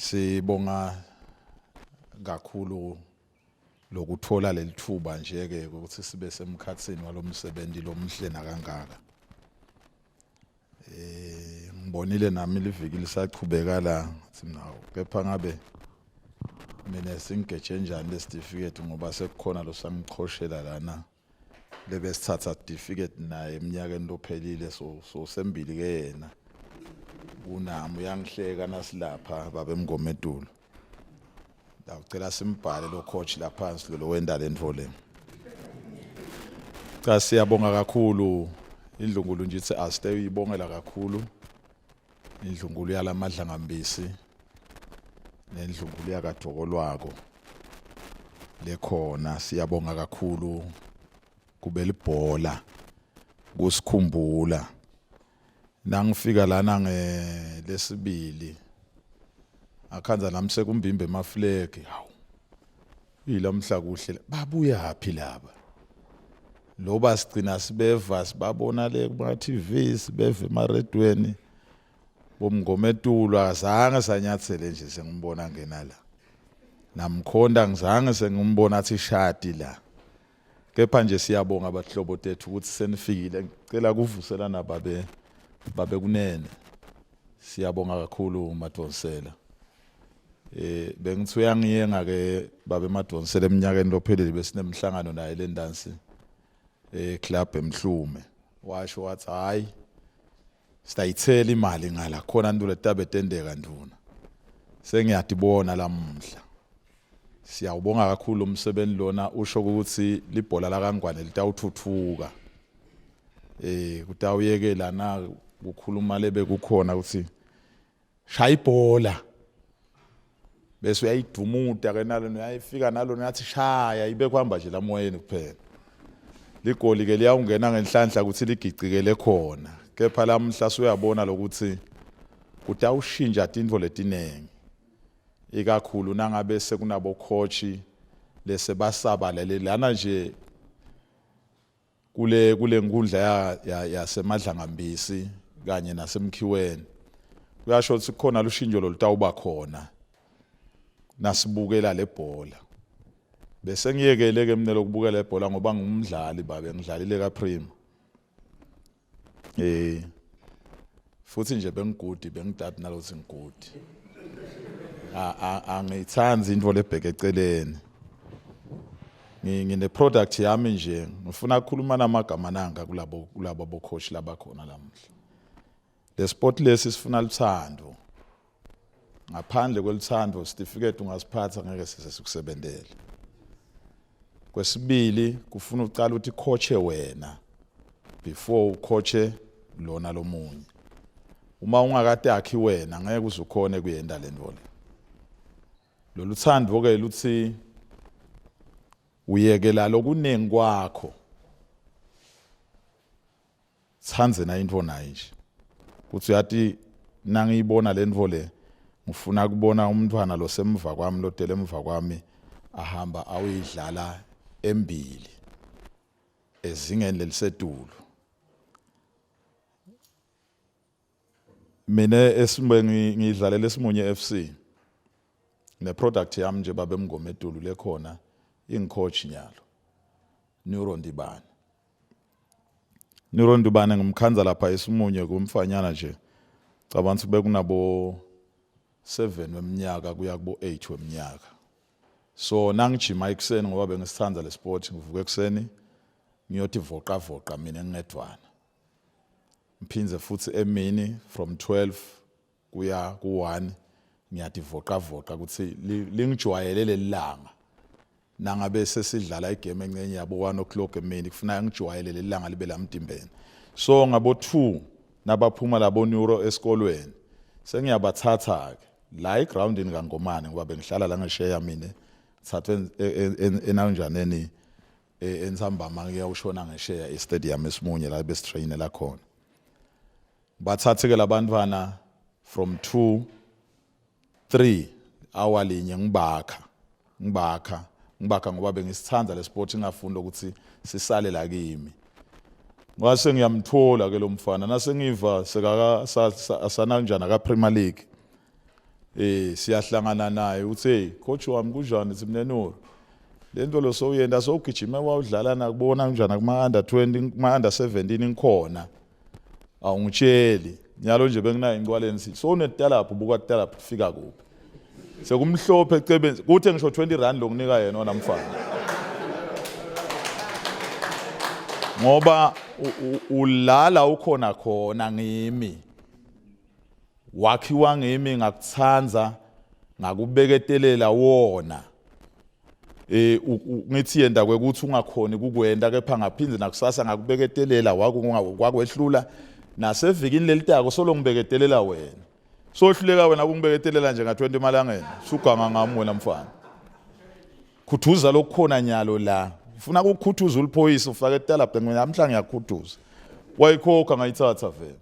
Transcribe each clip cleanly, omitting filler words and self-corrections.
Sibonga kakhulu lokuthola lelithuba nje ke ukuthi sibe semkhatsini walomsebenzi lomhle nakangaka. Eh ngibonile nami liviki lisachubeka la ngathi nawo kepha ngabe mina singigeje njani lesitifiketi ngoba sekukhona lo sangichoshela lana lebesithatha certificate naye eminyakeni lophelile so so sembili ke yena kunami uyangihleka nasilapha baba emngometulu ndawucela simbhale lo coach laphansi lo wenda lento le cha siyabonga kakhulu indlunkulu nje ithi asite uyibongela kakhulu indlunkulu yalamadlangambisi nendlunkulu yakaDvokolwako lekhona siyabonga kakhulu kubelibhola kusikhumbula nangifika lana ngelesibili akhanza nami sekumbimbe emaflegi hawu ilamhla kuhle babuyaphi laba loba sigcina sibeva sibabona le kuma TV sibeva emaredweni bomngometulu azange sanyathele nje sengimbona ngena la namkhonda ngizange sengimbona athi shadi la kepha nje siyabonga abahlobo tethu ukuthi senifikile ngicela kuvuselana babe babe kunene siyabonga kakhulu madonsela eh bengithi uyangiyenga ke babe madonsela eminyakeni lophelile besinemhlangano naye lendansi eh club emhlume washo wathi hayi sitayithela imali ngala khona ntule tabe tendeka nduna sengiyadibona lamuhla siyawubonga kakhulu umsebenzi lona usho ukuthi libhola lakangwane litawuthuthuka eh kutawuyekela na kukhuluma lebe kukhona ukuthi shaya ibhola bese uyayidumuda ke nalo uyayifika nalo uyathi shaya ibe kuhamba nje lamoyeni kuphela ligoli ke liyawungena ngenhlanhla ukuthi ligicikele khona kepha lamhla suyabona lokuthi kutawushintsha tintfo letinengi ikakhulu nangabe sekunabo coach lese basabalele lana nje kule kule nkundla yaseMadlangambisi kanye nasemkhiweni kuyasho ukuthi kukhona lushintsho lolutawuba khona nasibukela lebhola bese ngiyekele ke mina lokubukela ibhola ngoba ngumdlali babe ngidlalile ka Prima eh futhi nje bengigudi bengidadi nalokuthi ngigudi angiyithandi into lebheke eceleni ngine product yami nje ngifuna ukukhuluma namagama nanga kulabo kulabo bo coach labakhona lamuhla le sport lesi sifuna luthando ngaphandle kweluthando certificate ungasiphatha ngeke size sikusebenzele kwesibili kufuna uqala ukuthi coache wena before ucoache lona lomunye uma ungakatakhi wena ngeke uze ukhone kuyenda lento le lolu thando ke luthi uyekela lokuningi kwakho Tsandze na intfo nayi nje. Kutsi uyati nangiyibona lentfo le ngifuna kubona umntfwana losemva kwami lotele emva kwami ahamba awuyidlala embili ezingeni lelisetulu. Mina esimbe ngidlalela esimunye FC. Ne product yami nje babe Mngometulu lekhona ingicoach nyalo. Neuro Ndibane. Neuro Ndibane ngimkhanza lapha esimunye kumfanyana nje. Cabanga ukuthi bekunabo 7 weminyaka kuya kubo 8 weminyaka. So nangijima ekuseni ngoba bengisithanda le sport ngivuka ekuseni ngiyothi voqa voqa mina ngingedwana. Ngiphindze futhi emini from 12 kuya ku-1 ngiyadivoqavoqa ukuthi lingijwayele leli langa nangabe sesidlala igame encenye yabo 1 o'clock emini kufuneka ngijwayele leli langa libe lamdimbeni so ngabo 2 nabaphuma labo neuro esikolweni sengiyabathatha ke la egroundini kaNgomane ngoba bengihlala la ngesheya mina thathwe enanjaneni entsambama ngiyawushona ngesheya estadium esimunye la besitrainela khona bathathe ke labantwana from 2 3 hour linye ngibakha ngibakha ngibakha ngoba bengisithanda le sport ngingafuni ukuthi sisale la kimi ngase ngiyamthola ke lo mfana nase ngiva sekaka asananjana ka Premier League. Eh siyahlangana naye uthi hey coach wami kunjani simnenuru. Lento lo sowuyenda sowugijime wawudlala nakubona kanjani kuma under 20 kuma under 17 ngikhona. Awungitsheli. Nyalo nje benginayo incwaleni sithi so unetalaphu buka talaphu fika kuphi. Sekumhlophe ecebeni kuthe ngisho 20 rand lokunika yena wona mfana. Ngoba ulala ukhona khona ngimi. Wakhiwa ngimi ngakuthanda ngakubeketelela wona. Eh ngithi yenda kwekuthi ungakhoni kukwenda kepha ngaphinde nakusasa ngakubeketelela wakwehlula nasevikini lelitako solo ngibeketelela wena. Sohluleka wena kungibeketelela nje nga-20 emalangeni suganga ngami wena mfana. Khuthuza lokukhona nyalo la. Ufuna ukukhuthuza uliphoyisa ufake etalabhe mina namhla ngiyakhuthuza. Wayikhokha ngayithatha vele.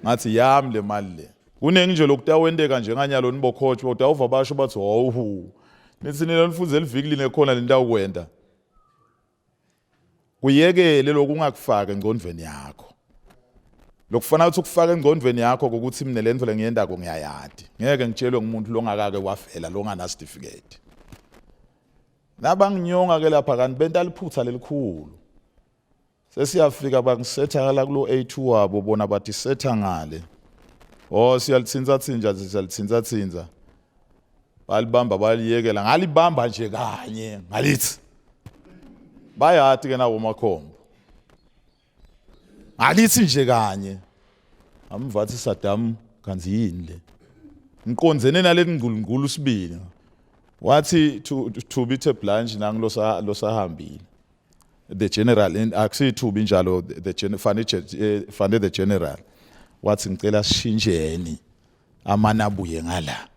Ngathi yami le mali le. Kuningi nje lokutawenteka njenganyalo nibo coach utawuva basho bathi hawu. Nithi nina nifunze liviki line khona lento awukwenda. Kuyekele lokhu ungakufaki engcondvweni yakho. Lokufana ukuthi ukufaka engcondvweni yakho ukuthi mina lento lengiyendako ngiyayadi. Ngeke ngitshelwe ngumuntu longakake wavela longana certificate. Nabanginyonga ke lapha kanti benta liphutha lelikhulu. Sesiyafika bangisetha la kulo A2 wabo bona bathi setha ngale. Oh siyalithinta thinja siyalithinta thinta. Balibamba baliyekela ngalibamba nje kanye ngalithi. Bayati ke nawo makhombo. Ngalithi nje kanye. Amvathi Saddam kanzi yini le? Ngiqondzene naleli ngqulungqulu sibili. Wathi to to be blanche nangu losahambile. The general akusithubi njalo the general fane the general wathi ngicela sishintsheni amane abuye ngala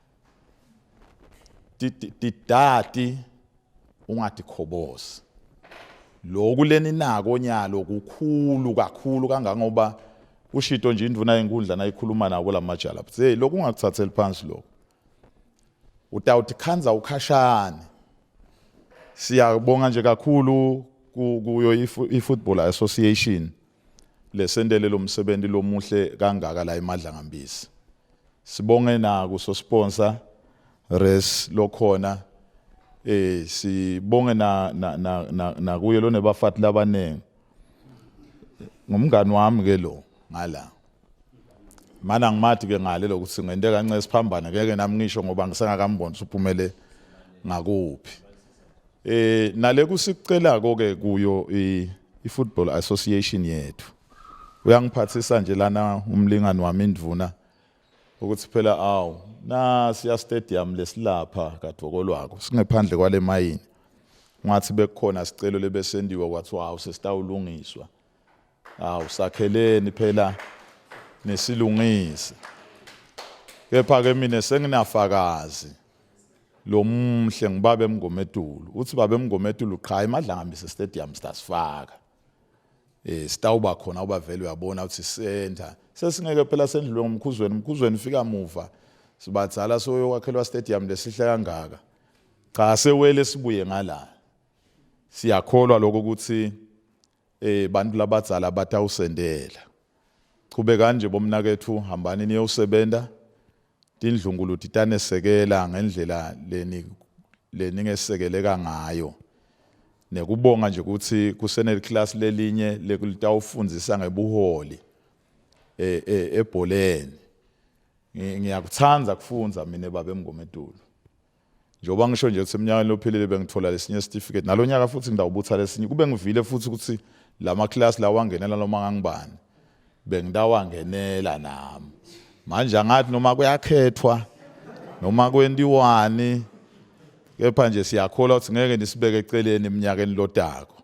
tidati ungatikhobosi lokhu leninako nyalo kukhulu kakhulu kangangoba ushito nje indvuna yenkundla nayikhuluma nabo lamajala hey lokhu ungakuthatheli phansi lokho utawuthi khanza ukhashane siyabonga nje kakhulu kuyo i-football association lesentele lo msebenzi lomuhle kangaka la eMadlangambisi sibonge naku so sponsor res lokhona eh sibonge na na nakuye lo nebafati labaningi ngumngani wami ke lo ngala mana ngimathi ke ngale lokuthi ngente kancane siphambane ngeke nami ngisho ngoba ngisengakamboni uphumele ngakuphi eh nale kusicelako ke kuyo i-football association yethu uyangiphathisa nje lana umlingani wami indvuna ukuthi phela awu nasiya stadium lesilapha kaDvokolwako singephandle kwale mayini ngathi bekukhona sicelo lebesendiwe kwathiwa awu sesitawulungiswa Awu sakheleni phela nesilungise. Kepha ke mina senginafakazi lomuhle ngibabe emngometulu. Uthi babe emngometulu qha imadlangambise stadium sitasifaka. Eh sitawuba khona uba vele uyabona uthi center. Sesingeke phela sendlulwe ngomkhuzweni, umkhuzweni ufika muva. Sibadzala soyokwakhelwa stadium lesihle kangaka. Cha sewele sibuye ngala. Siyakholwa lokho ukuthi eh bantu labadzala batawusendela chubekani nje bomnakethu hambani niyosebenta tindlunkulu titanesekela ngendlela leni leningesekeleka ngayo nekubonga nje ukuthi kuseneliklasi lelinye lekulitawufundzisa ngebuholi eh, eh ebholeni ngiyakuthanda kufunza mina baba emngometulu njengoba ngisho nje ukuthi eminyakeni lophelile bengithola lesinye certificate nalonyaka futhi ngidawubutha lesinye kube ngivile futhi ukuthi lama class lawa angenela noma ngangibani bengidawangenela nami manje angathi noma kuyakhethwa noma kwentiwani kepha nje siyakholwa ukuthi ngeke nisibeke eceleni eminyakeni lotako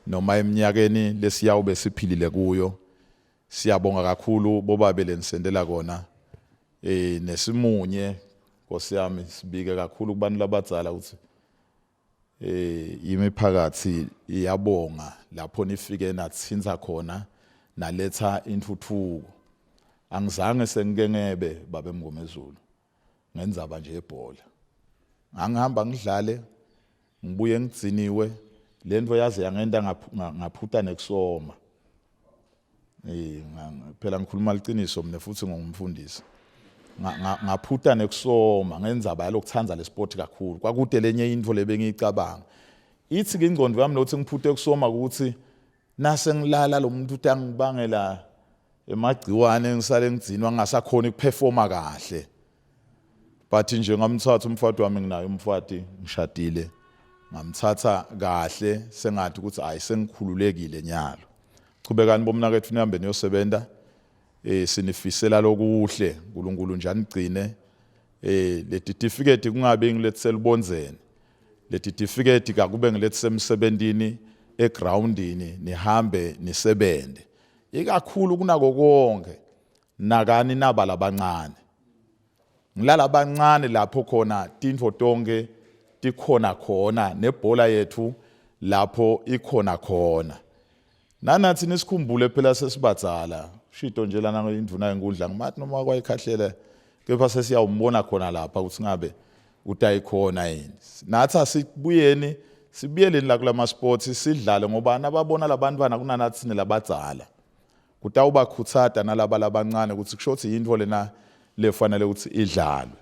noma eminyakeni lesiyawube siphilile kuyo siyabonga kakhulu bobabe lenisendela kona eh nesimunye Nkosi yami sibike kakhulu kubantu labadzala ukuthi eh imiphakathi iyabonga lapho nifike nathinta khona naletha intuthuko angizange sengike ngebe babe Mngomezulu ngenzaba nje ebhola ngangihamba ngidlale ngibuye ngidziniwe lento yaze yangenta ngaphuta nekusoma Eh phela ngikhuluma liqiniso mina futhi ngingumfundisi. Ngaphuta nekusoma ngendzaba yalokutsandza le sport kakhulu. Kwakude lenye intfo lebengiyicabanga. Ithi ke ingqondo yami lokuthi ngiphute kusoma ukuthi nase ngilala lo muntu utangibangela emagciwane, ngisale ngidzinwa, ngingasakhoni ukuperforma kahle. But nje ngamthatha umfati wami, nginaye umfati, ngishadile, ngamthatha kahle sengathi ukuthi hayi, sengikhululekile nyalo. Chubekani bomnaketfu, nihambe niyosebenta. Sinifisela lokuhle, uNkulunkulu nje anigcine. Leti tifiketi kungabe ngilethiselubondzeni, leti tifiketi kakube ngilethisemsebentini egroundini, nihambe nisebente. Ikakhulu kunako konke, nakani naba labancane, ngilala bancane lapho khona tintfo tonke tikhona khona, nebhola yethu lapho ikhona khona. Nanathi nisikhumbule phela, sesibadzala. Shito nje lana indvuna yenkundla, ngimathi noma kwayikhahlela, kepha sesiyawumbona khona lapha ukuthi ngabe utayikhona yini. Nathi asibuyeni, sibuyeleni la kulama sports, sidlale, ngoba nababona labantwana kunanathi labadzala, kutawubakhutsata nalaba labancane ukuthi kusho ukuthi yintfo lena lefanele ukuthi idlalwe.